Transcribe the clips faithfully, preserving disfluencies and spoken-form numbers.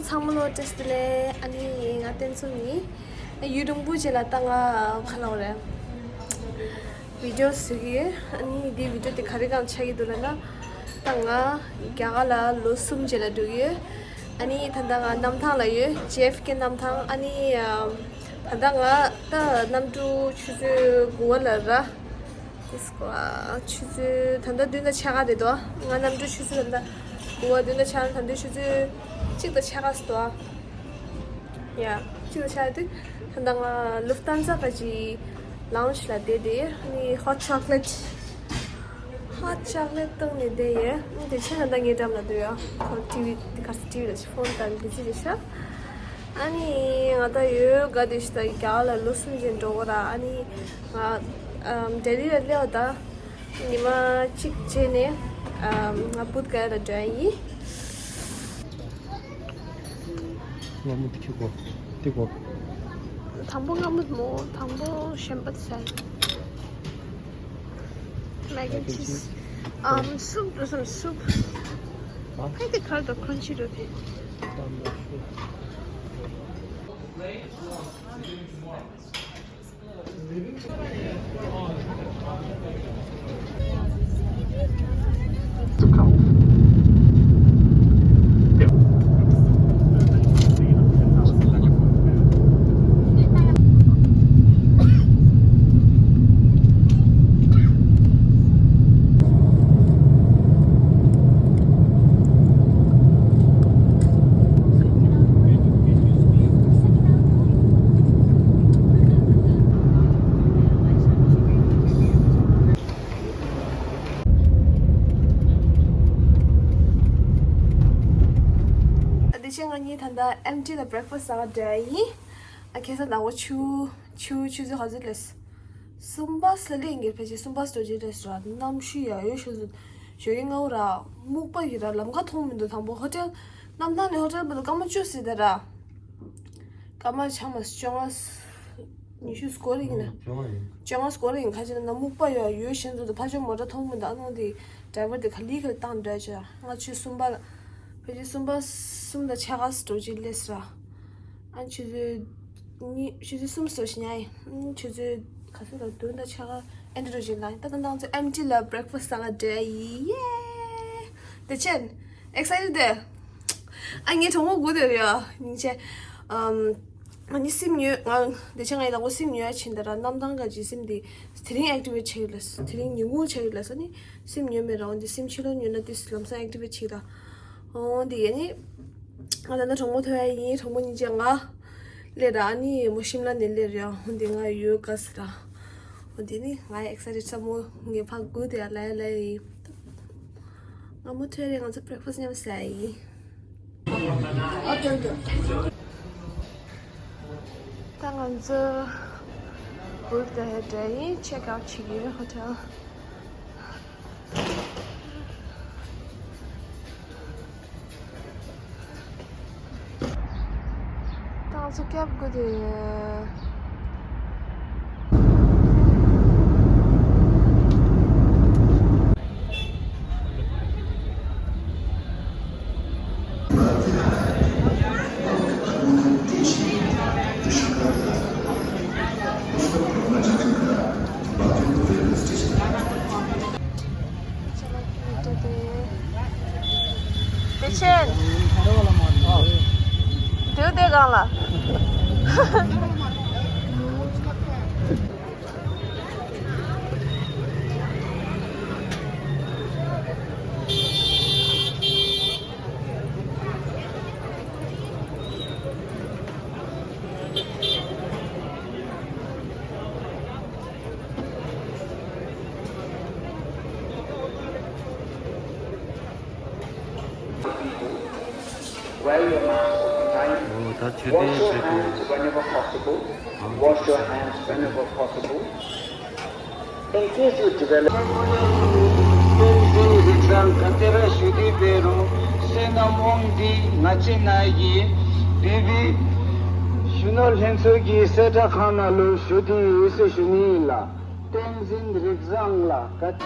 ཚང་མ་ལོ་བཀྲ་ཤིས་བདེ་ལེགས། ཨ་ནི་ང་བསྟན་འཛིན་ཡིན། ཡུན་རིང་པོ་རྗེས་ལ་ད་ང་ཁ་ལོ་རེད། བི་ཌི་ཡོ་བཟོ་གི་ཡོད། ཨ་ནི་འདི་བི་ཌི་ཡོ་དེ་ག་རེ་གང་ཆགས་ཀྱི་འདུག་ལབ་ན། ད་ང་རྒྱ་གར་ལ་ལོ་གསུམ་རྗེས་ལ་འགྲོ་གི་ཡོད། ཨ་ནི་ད་ལྟ་ང་གནམ་ཐང་ལ་ཡོད། ཇེ་ཨེཕ་ཀེ་གནམ་ཐང་། ཨ་ནི་ད་ལྟ་ང་ད་གནམ་གྲུ་ཆུ་ཚོད་དགུ་པ་ལ་ར། ཆུ་ཚོད་ད་ལྟ་བདུན་དང་ཕྱེད་ཀ་རེད་དོ། ང་གནམ་གྲུ་ཆུ་ཚོད་ད་ལྟ་དགུ་པ། བདུན་དང་ཕྱེད་ཀ། ད་ལྟ་ཆུ་ཚོད་གཅིག་དང་ཕྱེད་ཀ་ཙམ་འདུག་ཨ། ཡ། གཅིག་དང་ཕྱེད་ཀ་དུས་ད་ལྟ་ང་ལུབ་ཐན་ཛ་གི་ལའུན་ཇི་ལ་བསྡད་དེ། ཨ་ནི་ཧོ་ཊི་ཅོ་ཀོ་ལེ་ཊི། ཧོ་ཊི་ཅོ་ཀོ་ལེ་ཊི་བཏུང་ནས་བསྡད་ཡོད། ཨ་ནི་དེ་ཕྱིན་ད་ལྟ་ངའི་འགྲམ་ལ་འདུག་ཡ། ཁོ་ཊི་ཝི་དེ་ག་ས་ཊི་ཝི་ལ་ཕོན་དང་བི་ཛི་རེད་ཤག་ཨ་ནི་ང་ད་ཡོད་ག་དེ་ཤི་ད་རྒྱ་གར་ལ་ལོ་གསུམ་རྗེས་འགྲོ་གི་ར། ཨ་ནི་ང་ཨམ་ལྡི་ལི་ལ་སླེབས་པ་ད་ཉི་མ་གཅིག་རྗེས་ནས་ཨམ་ང་བུད་ག་ལ་འགྲོ་ཡ་ཡིན། སྔ་མོ་དེ་ཁྱི་གོ་དེ་གོ་དང་པོ་སྔ་མོ་མོ་དང་པོ་གཞན་པ་ཟ། མེག་ཨེན་ཆིས། ཨམ་སུབ་འགྲོ་སམ་སུབ། ཨ། ཕ་དེ་ཁར་དུ་ཁོན་ཆི་རོ་དེ། དེ་ཕྱིན་ང་གཉིས་ད་ལྟ་ཨེམ་ཊི་ལ་བྷི་རེག་ཕ་སི་ཟ་ག་འགྲོ་ཡ་ཡིན། ཨ་ཁ་སང་ཟླ་བ་བཅུ་བཅུ་ཆུ་ཚོད་ག་ཚོད་སླེབས། གསུམ་པ་ལ་སླེབས་ཡིན། ཕལ་ཆེར་གསུམ་པ་འགྲོ་རྗེས་སླེབས་ར། གནམ་གཤིས་ཡག་ཡོད་ཤག་ཞོགས་ཀས་སྔ་པོ་ར། སྨུག་པ་ཡིན་ར། ལམ་ཁ་མཐོང་མི་འདུག་དང་པོ་ཧོ་ཊེལ་གནམ་ཐང་ནས་ཧོ་ཊེལ་བར་དུ་སྐར་མ་བཅུ་ཟིན་ད་ར། སྐར་མ་ཆ་མ་བཅོ་ལྔ། ཉི་ཤུ་སྐོར་ཡིན་ན། བཅོ་ལྔ་ཡིན། བཅོ་ལྔ་སྐོར་ཡིན། ཁ་ཅིག་ན་སྨུག་པ་ཡོད་ཡོད་བཞིན་དུ་ཕར་ཕྱོགས་མོ་ཊ་མཐོང་མི་འདུག་ཨ་ནོ་དེ་ཌ་རའི་ཝར་དེ་ག་ལེ་ག་ལེ་བཏང་འདྲ་བྱས། ང་ཆུ་གསུམ་པ་ལ། ཕལ་ཆེར་གསུམ་པ་གསུམ་དང་ཕྱེད་ཀ་འགྲོ་རྗེས་སླེབས་ར། ཨ་ཆུ་ཚོད་གཉིས་ཆུ་ཚོད་གསུམ་སོ་ཞིག་ཉལ་ཡིན། ཆུ་ཚོད་ག་ཚོད་ལ་བདུན་དང་ཕྱེད་ཀ་ཨེ་འདྲ་འགྲོ་རྗེས་ལ་ད་ལྟ་ང་ཚོ་ཨེམ་ཊི་ལ་བྷི་རེག་ཕ་སི་ཟ་ག་འགྲོ་ཡ་ཡིན། ཡེ། དེ་ཕྱིན་ཨེག་སའི་ཊེཌ་དེ། ཨ་ངའི་གྲོགས་མོ་དགོས་དེ་རེད་ཡ། སྙིང་རྗེ། ཨམ། ང་ནི་སིམ་ཉོས། ང་དེ་ཆ་ང་ཡི་དང་པོ་སིམ་ཉོས་ཡ་ཕྱིན་ད་ར། གནམ་ཐང་ག་ཅིག་སིམ་དེ་དེ་རིང་ཨེག་ཊི་ཝེ་ཊི་བྱེད་ཀྱི་ལ། དེ་རིང་ཉིན་གུང་བྱེད་ཀྱི་ལ་ས་ནི་སིམ་ཉོས་མེད་ར། འོན་ཏེ་སིམ་ཕྱི་ལོ་ཉོས་ན་དེ་ལམ་སང་ཨེག་ཊི་ཝེ་ཊི་བྱེད་ད། འོན་ཏེ་ཡ་ནི་ང་ད་ནི་གྲོགས་མོ་ཐོན་ཡ་ཡིན། གྲོགས་མོ་སྙིང་རྗེ། ང་སླེབས་ར། ཨ་ནི་མོ་ཤིམ་ལ་ནས་སླེབས་ར། འོན་ཏེ་ང་ཡོད་ག་ཟེར་ར། འོན་ཏེ་ནི་ང་ཨེག་སའི་ཊེཌ་ས་མོ་ངའི་ཕ་གུ་དེ་ཡ་ལ་ཡ་ལ་ཡ་ཡིན། སྔ་མོ་ཐོན་རེ་ང་ཚོ་བྷི་རེག་ཕ་སི་མཉམ་ཟ་ཡ་ཡིན། ད་ང་ཚོ་བུད་དེ་འགྲོ་ཡིན། ཅེག་ཨའུཊ་བྱེད་ཀྱི་ཡོད་ཧོ་ཊེལ། ད་ང་ཚོ་ཀེབ་དགོས་དེ། དེ་ཕྱིན། དེའུ་དེ་གང་ལ། Wear your mask all the time. ཨོ་ད་ཆུ་Wash ཚོད་your བྱེད་དུས། hands whenever possible. Wash your hands whenever possible. In case you develop བསྟན་འཛིན་རིག་བཟང་ག་ཏེ་ར་ཞུ་དུས་པེ་རུ་བསོད་ནམས་དབང་འདུས་ང་བཅས་ནང་གི་བི་བི་གཞོན་ནུ་ལྷན་ཚོགས་ཀྱི་གསལ་བསྒྲགས་ཁང་ནང་ལུ་ཞུ་དུས་ཡོད་ཟེར་ཞུ་ནི་ཨིན་ལགས། བསྟན་འཛིན་རིག་བཟང་ལགས་ག་ཏེ།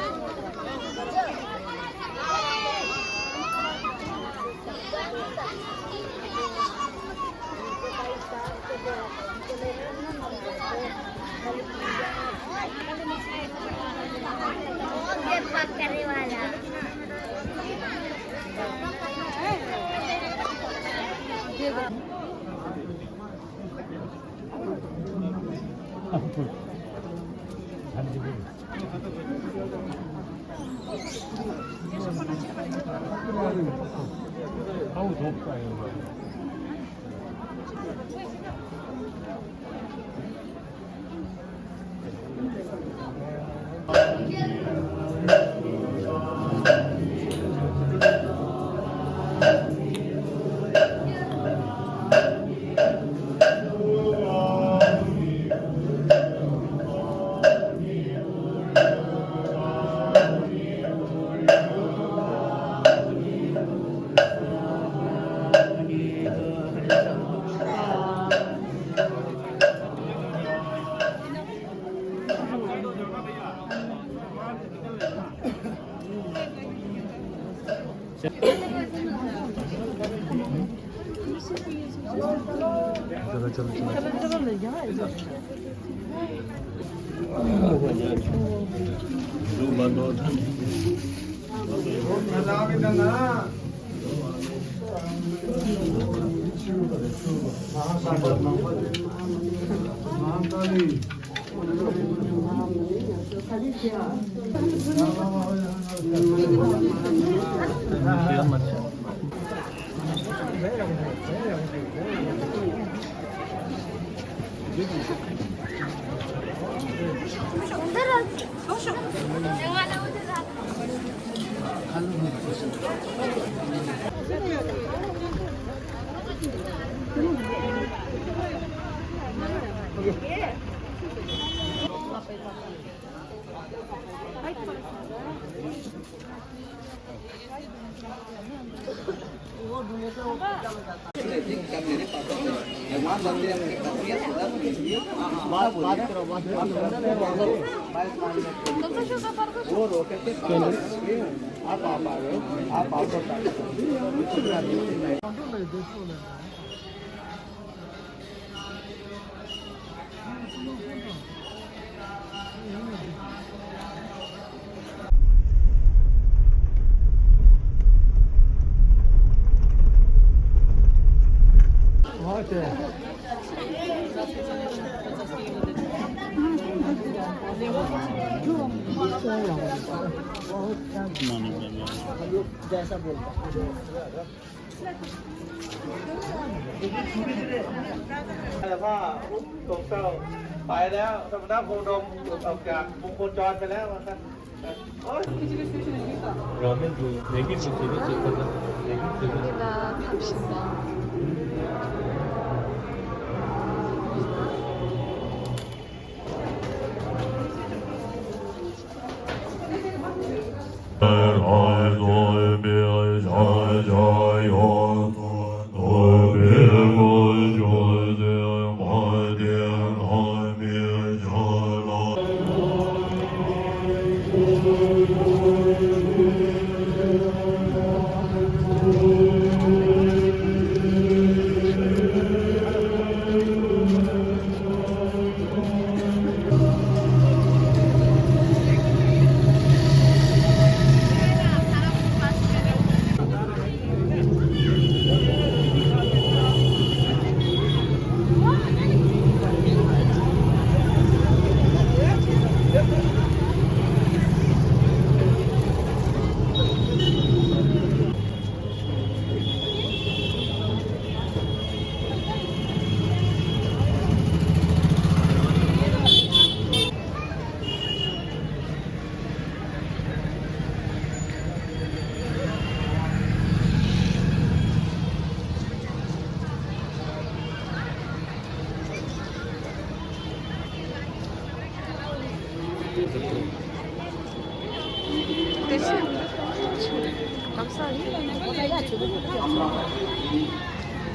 ไปแล้ว ธรรมดาโพธิ์ดม หลุดออกจากวงโคจรไปแล้ว ว่าซั่ນ โอ๊ย ราเมนดูเนกินดูสิ เดี๋ยวก่อนนะ เนกินดูสิ นี่นะ ทำชิ้นนะ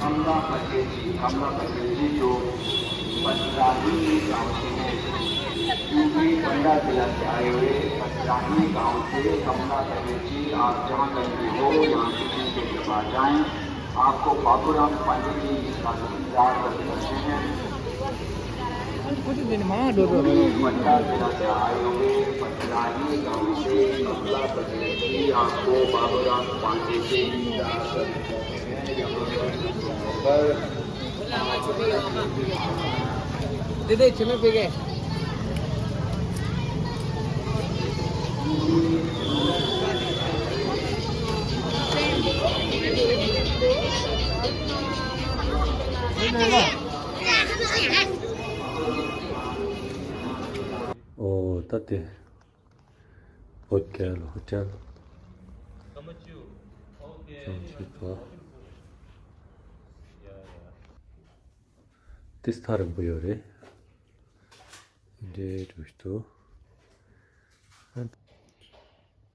कमला पटेल जी, कमला पटेल जी जो पचराही गांव से हैं, यूपी गोंडा जिला से आए हुए पचराही गांव से कमला पटेल जी, आप जहां कहीं भी हो, यहाँ से नीचे दबा जाएं। आपको बाबूराम पांडे जी का इंतजार करते हैं। कुछ दिन मां डोडो। मट्टा जिला से आए हुए पटलाही गांव से कमला बजरंगी आपको बाबूराम पांडे से पर दीदी छिमे पी गए। ཨོ་ད་དེ་ཨོ་ཀེ་ལོ་ཧོ་ཊེལ་ཅང་ཆི་པ། དེ་སྟག་རིང་པོ་ཡོད་རེད། འདྲེ་རུ་ཏོ།